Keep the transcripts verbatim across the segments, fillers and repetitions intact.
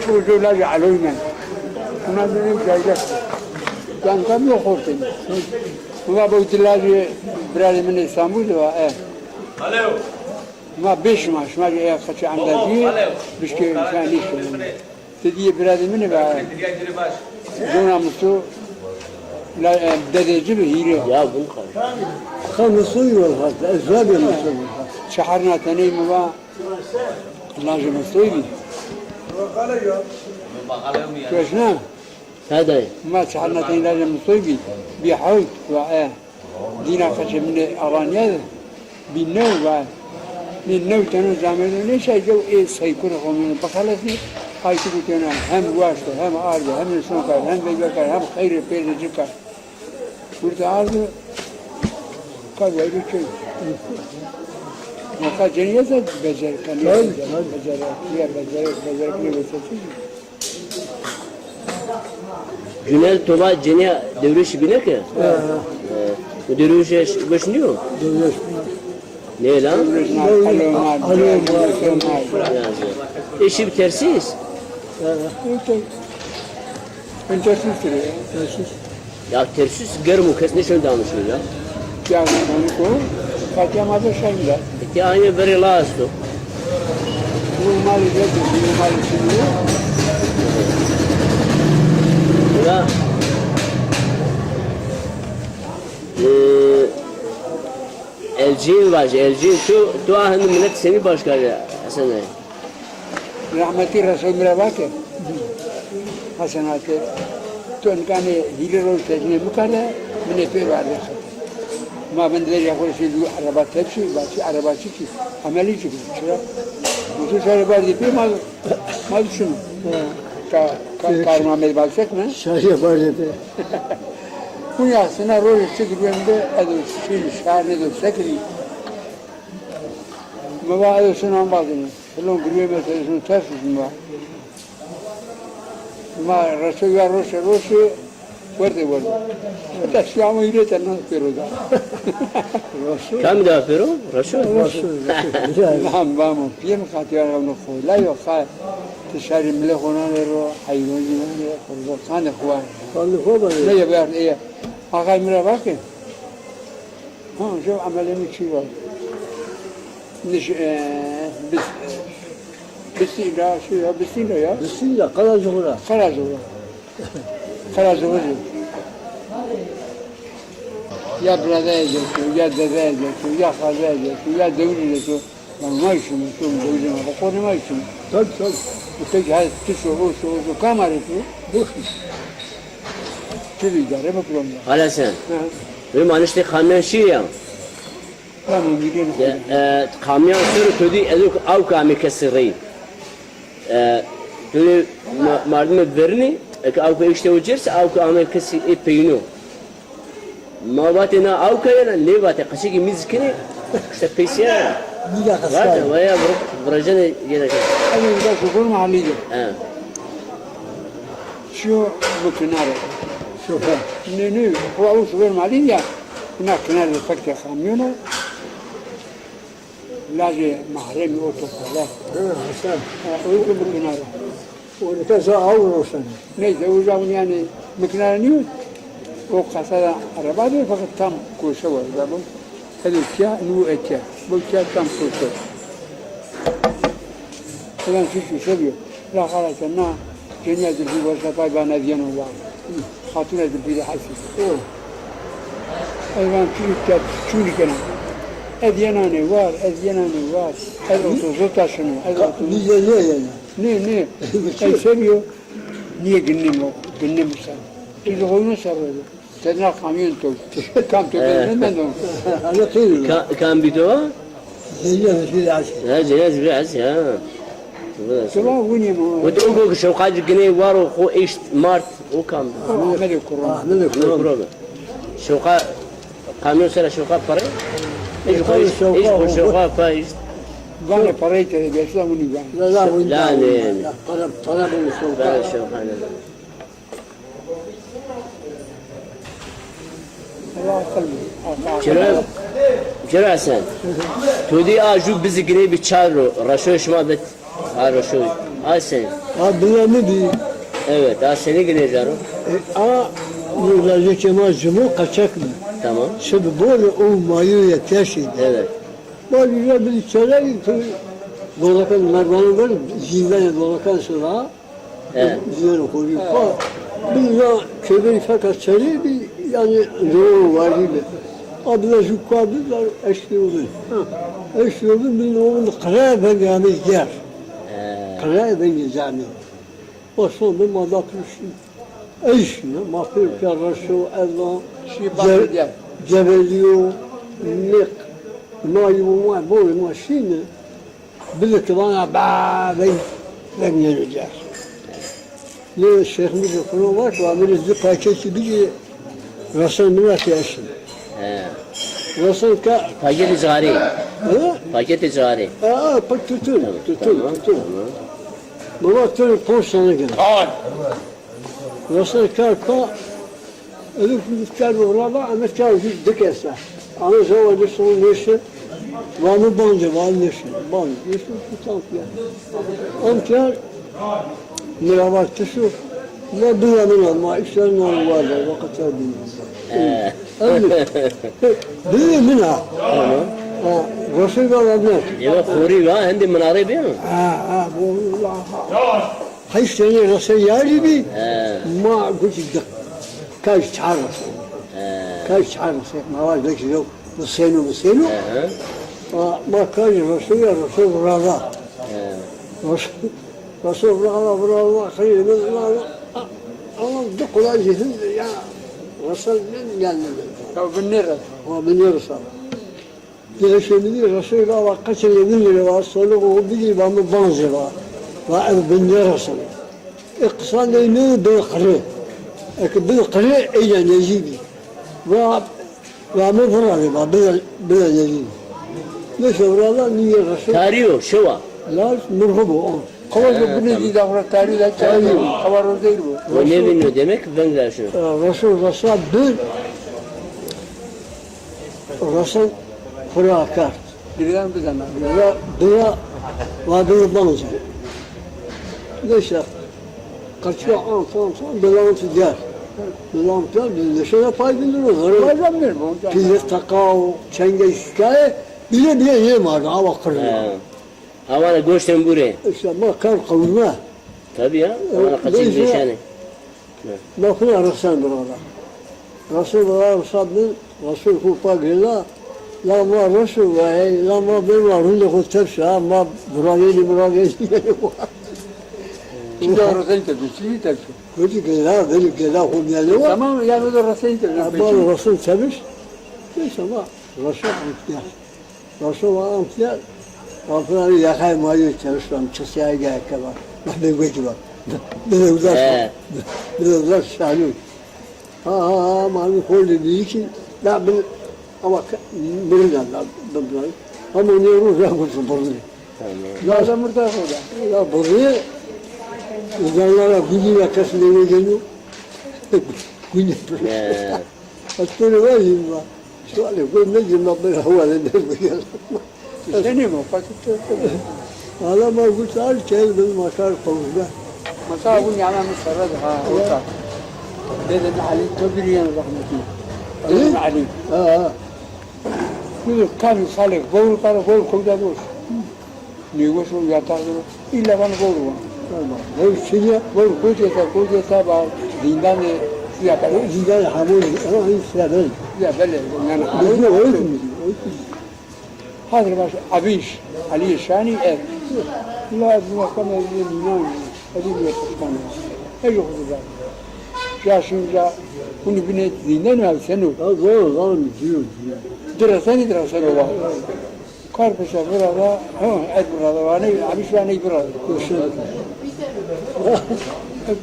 Ucu lajê Eloy men. Buna dedim cayda. Yanka mi xortên. Buna bu lajê birarê min İstanbul de var. E. Ma beş ma, şima ya kaçı andacı, bişke sen ne şimdi. Dedi ye birarê min var. Zona musu, la, e, dedeci bir hire. Ya bunu kadar. Kamusu yok hatta, ezra bir musu. Çaharna teney mi var? Lajê Mistoy bî. Tu eşna? He dayê. Ma çarna tenî lajê Mistoy bî. Bî hewt wa e. Dîna qeçê min ê Alanya de. Bî new wa. Nê new teno camêrdo nêşay dew ê seykurê xo min bixelesnê. Ay tu gotêna hem waşto, hem ardo, hem nê son kar, hem veyve kar, hem xeyrê pêrde ci kar. Burada ardı, kar waylı köy. Maka ceniyet de becer, kanı Tabii, becer, tabii. Becer, ya becer, becer, ne becer. Cünel Toba ceniya Dewrêşî bîne ke? He. He. Bu Dewrêşî beş niyo? Dewrêş. Ne lan? Dewrêş, Dewrêş, Alo, Alo, Alo, Alo. Yazı. Eşi bir tersiz. He. Entersizdir ya. Tersiz. Ya tersiz germ o, kes nêşeno danişo ya. Ya, danişo, Fatîya ma de şayin de. Eke aynı bere la esto. Normal de, normal şimdi. Ya, e, Elcîn vaje, Elcîn, tu, tu a hindi milet senî baş kerdî, Hesen Ağa? Rehmetî Resul mi ra va ke, Hesen Ağa ke, to nika nê hîrê roj tecnê mi kerde, mi nê pê verde xete. Ma vindê ya xo rê şî dû ereba tepşî, va çi ereba çi çi, emelî çi çira. Usu şarê bardî pê ma, ma düşünü. Ka, ka, karma medbal çekme. Şarê bardî pê. Kunya sina rojê çi girwende edo şî şar nêdo sekirî. Mi va edo şin ambazîne. Filon girwê mi ters, şin ters mi va. Ma reşo ya roşe roşe werde werde. Heta şiyamo hîrê te na pêro da. Kam da pêro? Reşo? Reşo. Nam vamo. Piyê mi qatî ya no xo. La yo xa. Ti şarê mile xo nane ro, heywanî nane, xo ro, qandê xo var. Qandê xo var. Ne ya ver, e. Axay mi ra va ke. Ha, şu emelimi çi var? Niş, e, bis, e, bismillah, şu ya, bismillah ya. Bismillah, Karacuğura. Karacuğura. Karacuğura. Ya birada edecek, ya dede edecek, ya xaze edecek, ya devir edecek. Lan ma işim, işim, işim, işim, işim. Tabii, tabii. Peki, hadi, tişo, o, şu, o, şu, kam arı tu? Boş mu? Çi idare mi problem ya? Hala sen. Ha. Benim anişte kamyon şey ya. Tamam, gidelim. Ya, e, kamyon sürü kötü, ezo avka mi kesireyim. E, tu ma-, mardimê vernî, eke awke îşte o cêr se, awke ame kesî ê peyno. Ma vatê na awke yena, nêvate, qeçekî mîz kenê, îşte peysiya yena. Mîza qeçka. Vate, vaya vir-, virajene yena ke. Eno da şoför mahallî de. He. Şiyo bu kinare. Şoför. Ne, ne, bu şoför mahallî ya. Na kinare de fekte kamyona. Lajê Mahremî o topale. Ha, Hasan. Ha, o ki mikinara. O nika za aw roşen. Neyse, o zaman yani mikinara niyo. O kasada araba diyor, fakat tam köşe var da bu. Hele kia, nu ekia. Bu kia tam köşe. Falan şu şu seviyor. La hala sen na Cenîya di bî wesa pay vana vîyeno war. Xatûne di bî hesî. O. Ez van çi îhtîyaç çûnî kena. Ez yenanê war, ez yenanê war. Ez otuz taşino, ez otuz. Nîye nîye yena? Nê, nê. Ez seviyo. Nîye ginnim o, ginnim sen. Tuz oyunu sarıldı. Tedna kamyon to. Kam to ben ben de. Ana kıyım. Ka-, kam bî to? Zeyya bir aç. Ha, Zeyya bir aç ya. Sıva winî mi? O to go şewqa ginê waro xo eşt mart o kam. Ahmet Kuran. Ahmet Kuran. Şewqa kamyon sera şewqa pare. Eş xo eşt, eş xo şewqa pa eşt. Vane parayı tere geçti winî vane. La la winî. La ne. Para para bunu şewqa. Vane şewqa ne. Çira, çira sen. Tu dî a jû bizi girê bi çar ro, reşo şima bit. A reşo. A sen. A bila mi bî. Evet, a senî gine caro? E, a, lajekê ma cimo kaçak mi? Tamam. Şi bi bore o mayoya teşî. Evet. Ma lüle bir çelegi tu dolakan merdivanı var, zindanya dolakan sıra. Evet. Zindanya koruyor. Fa, bir ya köbeği fakat çeli bir yani doğru var gibi. Abi de şu kuadı da eşliyordu. Eşliyordu, bir oğlum kıraya ben yani yer. He. Kıraya ben yani. O sonunda ma da pürüzsün. Eşliyor, ma pür kerraşo, ezan, Şî ce-, bakın gel. Cebeliyo, nik, ma yuvuma, boy ma şîne. Bize ki bana ba ben ben geleceğiz. Ne Şeyh Mirza Kur'an var ki, amiri zı paketi bir Rasen mina ki eşin. He. Rasen ka Paketi cari. Hı? Paketi cari. Aa, pak tutun, Tamam, tutun, tamam, tutun. Tamam. Baba tırı post sana gel. Rasen ka ka Elif kar orada, ama kar yüz dik esa. Ama zaman ne sorun ne şey? Var mı bence, var ne şey? Bence, ne şey? Tutan ya. Amkar, ne var tüsü? Ne bilemem ama işler ne vardı, vakıtlar bilmiyorum. He. Öyle. Bilemem ha. Tamam. Ha, Rasul var ne? Eva xorî va, hendî minare bîyo? Ha, ha, bu Allah. Heşt tane rese yarî bî, He. Ma gutî di. Kay çar rese. He. Kay çar rese. Ma var de ki yok. Musenu, musenu. He, he. Ma, ma kay rese ya rese burada. He. Rese, rese burada, burada, kay burada. Ama di kolay zihni ya rese ne geldi. Ya bu ne rese? Ha, bu ne rese? Dile şemidî Resul va, va qeçelê min rê va, solixê xo bigî va, mi banzê va. Va ez bin nêreseno. Ê qisan ey nê bin qirê. Eke bin qirê eyna nezî bî. Va, va mi virazê va, bide, bide nezî bî. Neyse, viraza nîyê Resul. Tarî yo, şewa. Laz mirxu bo, o. Qewa zo binê dîda xo ra tarî da çay. Qewa rozeyr bo. Ve ne vîno demek veng ra şino. Resul resa bin, resen xo ra kerd. Bira bizana. Bira, bira, va bira banca. Neyse, kaçıyor ant, ant, ant, bira ant der. Bira ant der, biz neşe de pay bindir o. Pay bindir bu. Pili takao, çenge şikaye, bile bile yemardı, hava kırıyor. He. Awa ra goştên bûrê. Îşte ma kar qewime. Tabii ya. E, awa ra qeçî neyse, vêşanê. Ma fina resen burada. Resul burada resen bin, Resul xo pa gêla. La ma Resul va hey, la ma bê ma rûnê xo tepşa, ma biravênî, biravênî. Çi da resen tepşa, çi tepşa? Kotî gêla, bêlî gêla xo mîyanê wa. Tamam, yani o da resen tepşa. Ama Resul tepş. Neyse ma Resul gel. Raşo va amtiya, amtiya yaxay ma yo çeriştam, çisaya gel keba. Ma be gwe kiba. Be de uzak. He. Be de uzak şanû. Ha, ha, ha, ma bir kolde bir iki, da bir, ama ka-, bir de da, da, da. Ama ne ru ra kurtu burnu. Tamam. Ya da murda koda. Ya burnu, uzanlara gücüyle kasın eve geliyor. Gücü. He. Aslında var ya, sualê xo mecî, ma bira hewalê dest bigir. Senî ma, fatî to. Ala ma gurt ar kel bin ma kar qewime. Mesela bu yana mi serre de ha, orta. Dedin Ali, to biri yanı rahmetli. Dedin Ali. Ha, ha. Bu kamî salih, bol para, bol koyda boş. Nêweş o, yatağı da. Îlla vano vewr vano. Vewr çi ya? Vewr kotê ta, kotê ta ba, zîndanê, ya belê. Zîndanê Hamûrî, ama hîn sîya belê. Ya belê, yanî. Bizde o yok mu? Hazır baş, Abîş, Alî Şanî ev. La ez buna kama ez nînan, ez nîye kuşkan. Ez yok da. Ya şimdi ya, bunu bine zîndan ev seno. Ya doğru, doğru, diyor, diyor. Dira seni, dira seno var. Kar peşa vira da, ha, ez vira da, vanê, Abîş vanê vira da.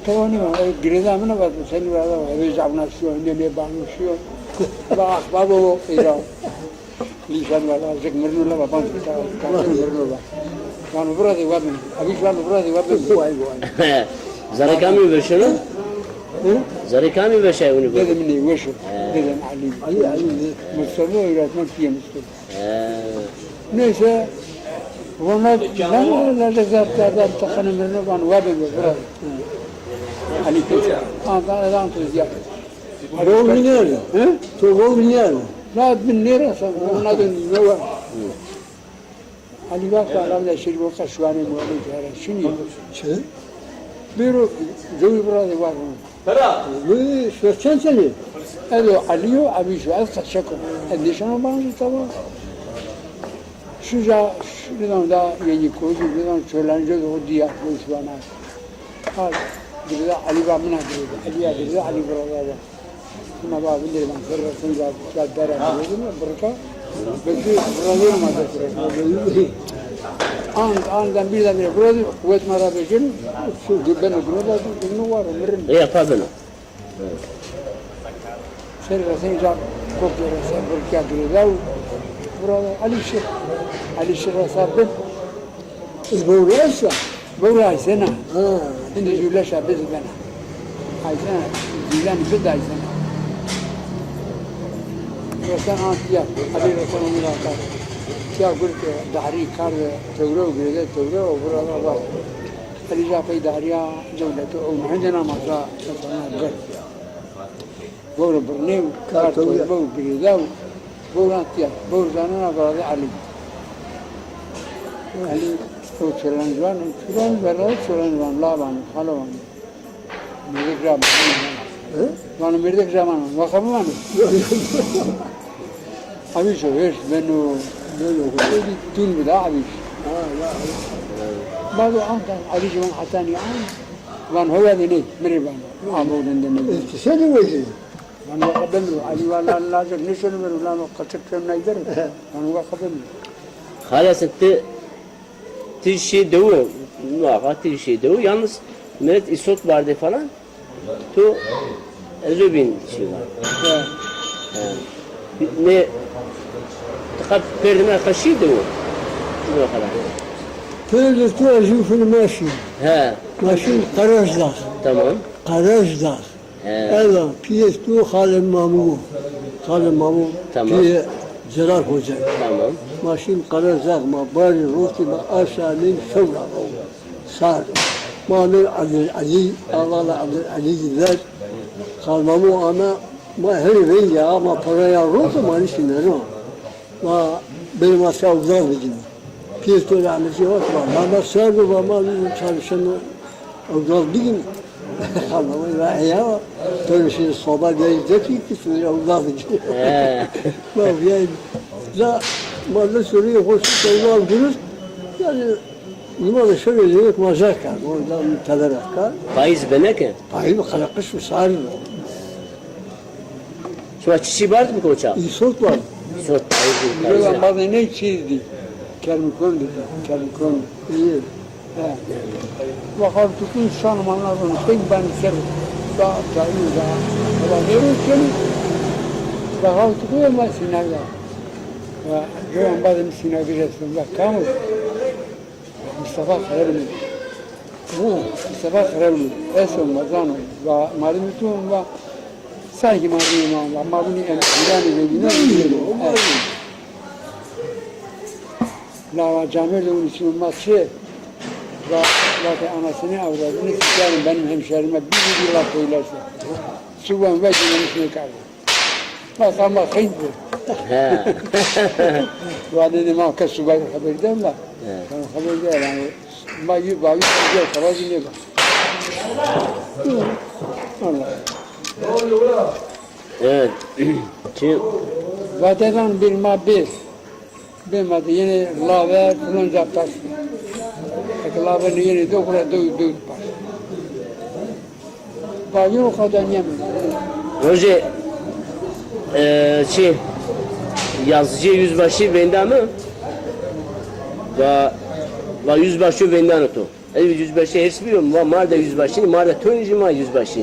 Tewanî ma, e, girêda min va, sen vira da, eve cabna şiyo, ne ne banu şiyo. Va, ah, va, bo, ira. Lîşan va, zik mirno la, va, ban, ta, ta, mirno la. Vano vira de, va, bin. Abîş vano vira de, va, bin. Vay, vay. Zerê kamî veşeno? Hı? Zerê kamî veşay unu? Dedim ne, veşo. He. Dedim Ali. Ali, Ali, ne? Mustafa öğretmen diye Mustafa. He. Neyse, Vana, vana, la, la, la, la, la, taxanê mi rino, van, wa bê, bira. Elî Koç. Ha, da, da, to zîya. Gol bînîyarî. Hı? To gol bînîyarî. La, bin nêresa, vana de ne wa. Elî va, la, la, şirî, o ka şuanê muhabbet yara, şinî. Çi? Bêro, zewî bira de var. Wi, şima çend tenî? Ez o Elî yo, Ebîş o, ez qeçek o. Ez nêşeno bana zî tava. Şuja, şuja da yeni koydu, şuja çölenci de o diya, o şu ana. Ha, girda Elî va mina girda, Elî ya girda, Elî burada da. Buna va bilir ben, zerre sen ya, ya dara girda, burka. Belki burada ama da girda. An, andan birden bire burada, kuvvet mara beşin, ben burada, bunu var, ömrüm. E, yapar bunu. Ser resê ca, kopya resê, burkya girêdaw. Bura Elî Şir. Elî Şir resa bin. Iz bowra esta? Bowra Aysena. Ha. Hindi jûleşa biz bena. Aysena, jûlen bid Aysena. Resen antiya, Elî resen onu rata. Tiya gurte, dahrî kar de, tewre û girêde tewre û burada var. Elî ca pey dahriya dewlete û hende namasa, mesela, gir. Bor birnê û kar torbe û girêda û bor antiya, bor zanena biraze Elî. Elî o çolan ciwan, çolan verra çolan ciwan, la vano, xalo vano. Mêrdek ra vano. Hı? Vano mêrdek ra vano, wa xebimano. Abîş o, hêrs beno, beno, tun bida abîş. Ha, ya. Bado antan, Elî ciwan hetanî an, van hoya de ney, mirê vano. Abo dende ney. Îşte seni vecî. Lan wa xebemro, Elî wa lan lazir, nêşeno mero, lan o qeçek çem nayder. Lan wa xebemro. Xalas ti, ti şî dewu, muhakkak ti şî dewu, yalnız millet îsot vardı falan. Tu ezo bin şî var. Ha. Ha. Ne, ti qap perdime kaşî dewu. Ne kadar. Perde tu ezo fil maşî. He. Maşîn Karacahdağ. Tamam. Karacahdağ. He. Ela, piyê tu Xalê Mamû. Xalê Mamû, tamam, piyê Celal Hoca. Tamam. Ma şîn Qerezax, ma barî rotî, ma aşa nîn şewra ro. Sar. Ma nîn Abdul Elî, avala Abdul Elî ver. Xalê Mamû ana, ma her vengî ama paraya rotî, ma nîşî nero. Ma bêrê ma se ewzal bigîn. Pîyê to rehmetî vat, va, ma, ma ser do, va, ma bî çalışeno ewzal bigîn. Ama va, eya, to şî soba bîyayî dekî ki tu ewzal bigîn. He. Ma bîyayî, za, ma de sorî xo şî ewzal durust. Yanî, nima de şewê lêvek ma zer kerd, o da mi tedera kerd. Payîz beneke? Payîz xeleqiş û sarî. Şima çiçî bard bi koça? Îsot bard. Îsot, ayıp. Rêwa ma de ney çî dî. Kermikon dî, kermikon. Îyî. He. Waxal tukun şan manlar bunu. Pek ben ser. Da, da, da. Ama ne bu seni? Waxal tukun ma sinaga. Ve rêwa ma de sinaga resmen. Bak, kamu. Mustafa Xerevlî. Hu, Mustafa Xerevlî. Eso ma zano. Va, mardimî tu va. Sankî mardimî ma, va, mardimî em Îranî ve Yunanî. La, va, camêrdê unî çin ma çi? Va, va ke anasını avradını sikerim benim hemşerime bir, bir laf söylerse. Suban ve cinamış ne kaldı? Ma, ma xeyn bi. He. Wa nênê ma kes subay xeber den ma. He. Tamam, xeber den yanî. Ma yü, ma yü, yü, xeber nêba. Allah. Evet. Çi? Vadedan bir ma bir. Bê ma de yenê lave filanca pers. Eke lave nêyenê do, gura do, do pers. Vayî o qada nîyemî. Rojê, e, çi, yazıcı yüzbaşı venda mi? Va, va yüzbaşı venda to. Ez yüzbaşı hêrs bîyo, ma, ma de yüzbaşı, ma de to nî, ma yüzbaşı.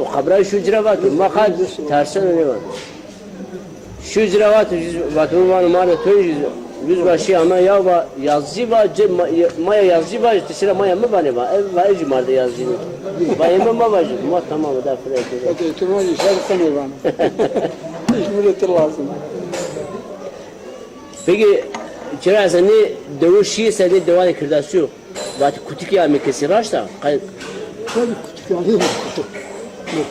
O xebra şu cira vato, ma qad tersen nêvato. Şu cira vato, yüz, vato vano ma de to yüz, yüzbaşı ama ya va yazıcı va, ce, ma, ya, ma ya yazıcı va, ti sira ma ya mi vanê va, ev va, ev jî ma de yazıcı nî. Va ê mi ma va jî, ma tamam da fire. Hadi, tu ma işaret kanê vano. Hiç milleti lazım. Peki, Çira se nê dewu şîyê se nê dewanê Kirdasî yo. Vatî kutikî amê kesî raşt a? Qey- Tabii kutik yani.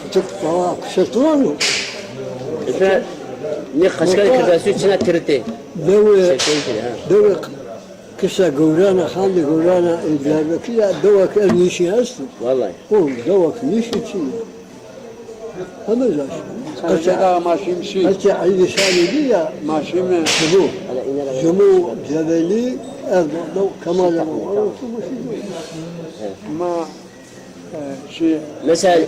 Kutik falan kişe turan mı? Efendim, nê qeçkanê Kirdasî yo çina tiritê. Dewe, Şeklê kiri, ha. Dewe kişe gurana, xandê gurana, e, Diyarbekir ya, dewe ki ev nişî esto. Vallahi. O, dewe ki nişî çi ya? Heme zaş. Qeçe, Qeçe daha maşim şî. Qeçe Eydê Şanî dî ya. Maşim. Jumu. Jumu, Cebelî, ez, Kemal. Ma, e, şî, mesela,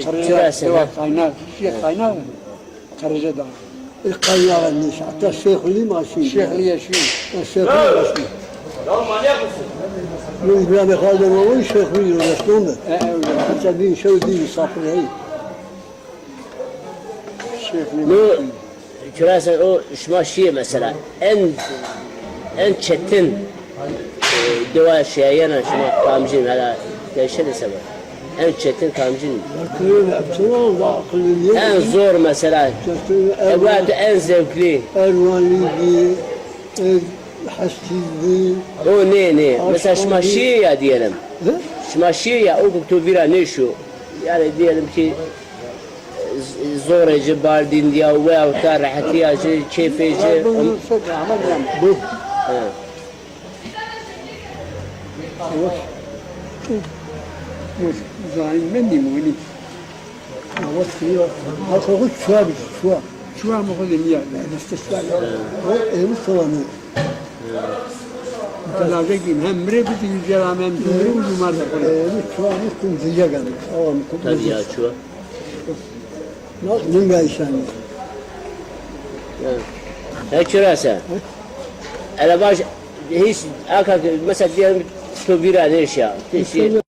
Qırıcı Çirasena. Dewa kaynak, şî kaynak. Qirije da. E, qaynaxê nîş. Heta Şêxulî ma şî. Şêxulîye şî. E, Şêxulî ma şî. Min bira mi xalde ma wî Şêxulî yo resnon de. E, e, öyle. Heta bin şew dî misafir hey. Şêxulî ma şî. Çirasena o şima şîye mesela. En, en çetin, e, dewa şîyayena şima kamcîn hela teşene seba. En çetin kamcîn. En zor mesela. Ewa tu en zevkli. Erwanî bî, e, hestî bî. O nê, nê. Mesela şima şîye ya diyelim. He? Şima şîye ya o tu vîra nêşo. Yani diyelim ki z-, zorê ci bardîn ya, weyahut da rehetîya ci, keyfê ci. Bu. He. Savaş. Bu zalim ben diyeyim onu. Savaş diyor. Halka bu çuha bir çuha. Çuha mı koydun ya? Yani işte çuha ya. O evi soğanı. Lazekî hem mi rê bidî, cela hem tu mi rê û cumar de xo rê. Evi çuha mi kum zîye geldi. Awa mi kum. Tabii ya, çuha. Nasıl linga işanî? He, çira se. Ele baş, hiç, aka, mesela diyelim, tu vîra nêşîya. Ti şî.